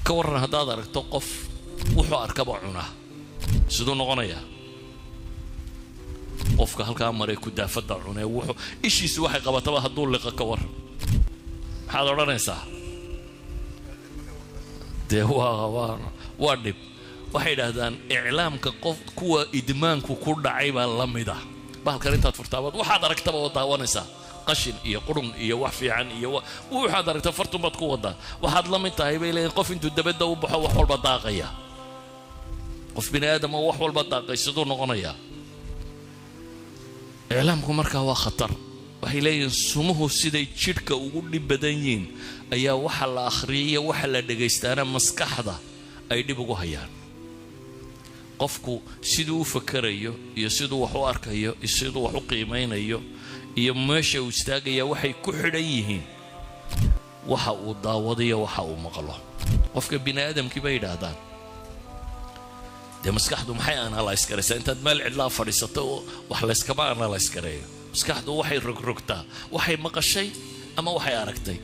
Ka warran haddaad aragto qof wuxuu arkaba cunaa, siduu noqonayaa? Qofka halkaa maray kudaafadda cunee, wuxuu ishiisu waxay qabataba hadduu liqo, ka warran, maxaad odhanaysaa? Dee waa dhib. Waxay idhaahdaan iclaamka qof kuwa idmaanku ku dhacay baa la mid ah. Bahalkan intaad furtaabaad waxaad aragtaba oo daawanaysaa, qashin iyo qurun iyo wax fiican iyo waxaad aragta fartunbaad ku wadaa. Waxaad la mid tahay, bay leeyihin, qof intuu dabadda u baxo wax walba daaqaya. Qof bini aadam oo wax walba daaqay siduu noqonayaa? Iclaamku markaa waa khatar. Waxay leeyihiin sumuhu siday jidhka ugu dhib badan yihiin ayaa waxa la akhriyay iyo waxa la dhagaystaana maskaxda ay dhib ugu hayaan. Qofku siduu u fakerayo iyo siduu wax u arkayo iyo siduu wax u qiimaynayo iyo meesha uu istaagaya waxay ku xidhan yihiin waxa uu daawadayo, waxa uu maqlo. Qofka bini aadamkii, bay yidhaahdaan, dee maskaxdu maxay analyse garaysaa? Intaad meel cidlaa fadhiisato oo wax layskama analyse gareeyo. Maskaxdu waxay rogrogtaa waxay maqashay ama waxay aragtay.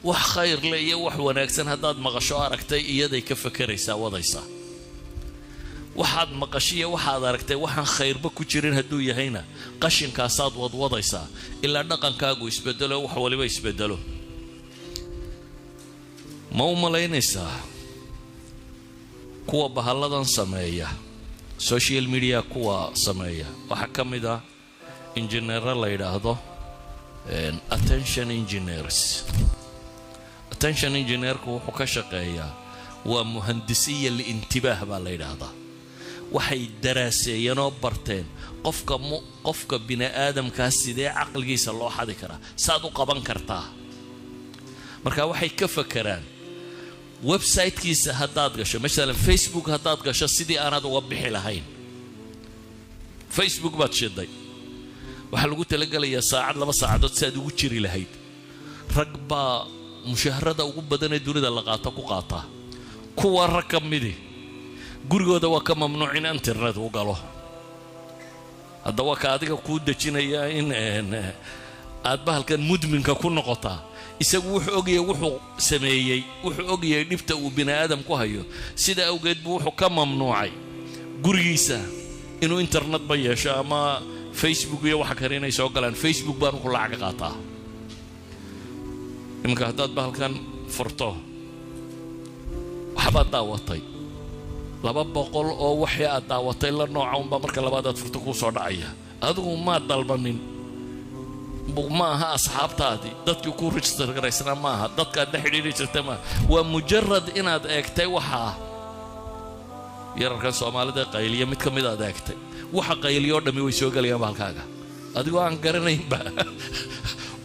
Wax khayr le iyo wax wanaagsan haddaad maqasho, aragtay, iyaday ka fakeraysaa, wadaysaa. Waxaad maqashiya waxaad aragtay waxaan khayrba ku jirin hadduu yahayna, qashinkaasaad wadwadaysaa ilaa dhaqankaagu isbedelo, wax waliba isbedelo. Ma u malaynaysaa kuwa bahalladan sameeya, social media kuwa sameeya, waxaa ka mid ah injineero la yidhaahdo attention engineers? Attention engineerku wuxuu ka shaqeeyaa waa muhandisiya الانتباه baa la yidhaahdaa. Waxay daraaseeyeen oo barteen qofka bini aadamkaa sidee caqligiisa loo xadi karaa, saad u qaban kartaa. Marka waxay ka fakeraan websitekiisa haddaad gasho, masalan Facebook haddaad gasho, sidii aanaad uga bixi lahayn. Facebook baad shiday, waxaa lagu talagelayaa saacad, 2 saacadood si aad ugu jiri lahayd. Rag baa mushaharada ugu badan ee dunida la qaato ku qaataa. Kuwa rag ka midi gurigooda waa ka mamnuuc in internet u galo. Hadda waa ka adiga kuu dejinaya in aad bahalkan mudminka ku noqotaa. Isagu wuxuu ogyahay wuxuu sameeyey, wuxuu ogyahay dhibta uu bini aadam ku hayo. Sida awgeed buu wuxuu ka mamnuucay gurigiisa inuu internetba yeesho ama Facebook iyo waxa kale inay soo galaan. Facebook baanu ku lacag qaataa. Iminka haddaad bahalkan furto, waxbaad daawatay, 200 oo waxii aad daawatay la nooca unbaa marka labaad aad furto kuu soo dhacaya. Adigu maad dalbanin, ma aha asxaabtaadii, dadkii ku register garaysnaa ma aha, dadkaad la xidhiiri jirtay maaha. Waa mujarad inaad eegtay waxaa yararkan Soomaalida qayliya mid ka mid aad eegtay. Waxa qayliyoo dhammi way soo gelayaan bahalkaaga, adigoo aan garanaynba,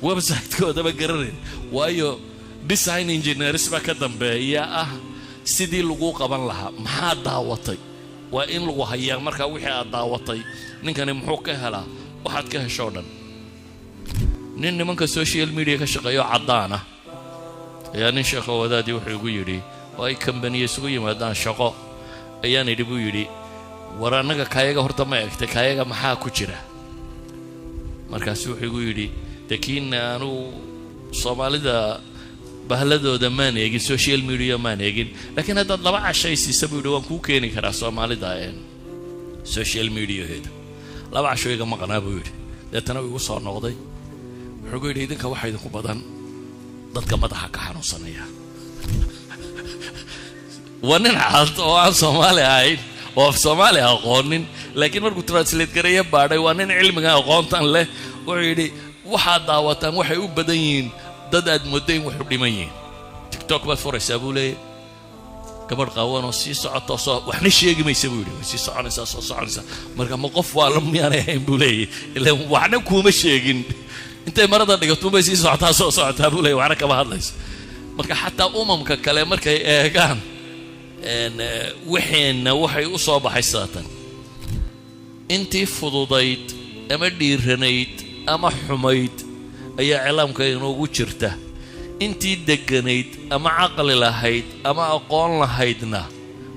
website-koodaba garanayn, waayo design engineers baa ka dambeeya ah sidii laguu qaban lahaa. Maxaa daawatay? Waa in lagu hayaa. Markaa wixii aad daawatay ninkani muxuu ka helaa? Waxaad ka heshoo dhan. Nin nimanka social media ka shaqeeyo caddaan ah ayaa nin sheekho wadaadii wuxuu igu yidhi, oo ay kambaniya isugu yimaadaan shaqo, ayaan idhi, buu yidhi, war annaga kaayaga horta ma egtay? Kaayaga maxaa ku jira? Markaasu wuxuu igu yidhi, dee kiina anugu Soomaalida bahladooda maan eegin, social media maan eegin, laakiin haddaad 2 cashay siisa, buu yidhi, waan kuu keeni karaa Soomaalida social mediaheeda. 2 casho iga maqnaa, buu yidhi. Deetana uu igu soo noqday, wuxuu ku yidhi, idinka waxaa idinku badan dadka madaxa ka xanuunsanaya. Waa nin cad oo aan Soomaali ahayn oo af Soomaali aqoonin, laakiin markuu translate gareeya baadhay, waa nin cilmiga aqoontan leh. Wuxuu yidhi, waxaad daawataan waxay u badan yihiin dad aad mooddo in waxu dhiman yihiin. TikTok baad furaysaa, buu leeyahy, gabadh qaawanoo sii socoto, soo waxna sheegi maysa, buu yidhi. Way sii soconaysaa, soo soconaysaa. Marka ma qof waa la miyaanay ahayn, buu leeyahy, ilaan waxna kuuma sheegin. Intay marada dhigatunbay sii socotaa, soo socotaa, buu leeyahy, waxna kama hadlayso. Marka xataa umamka kale markay eegaan wixeenna, waxay u soo baxay saatan intii fududayd ama dhiiranayd ama xumayd ayaa iclaamka inoogu jirta. Intii degganayd ama caqli lahayd ama aqoon lahaydna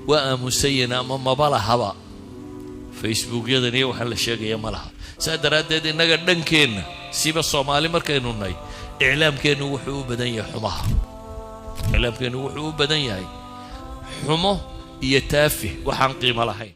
waa aamusayin ama maba lahaba. Facebookyadan iyo waxaan la sheegaya ma laha. Saa daraaddeed innaga dhankeenna, siba Soomaali markaynu nahay, iclaamkeennu wuxuu u badan yahay xumaha. Iclaamkeennu wuxuu u badan yahay Xumo iyo taafih, waxaan qiimo lahayn.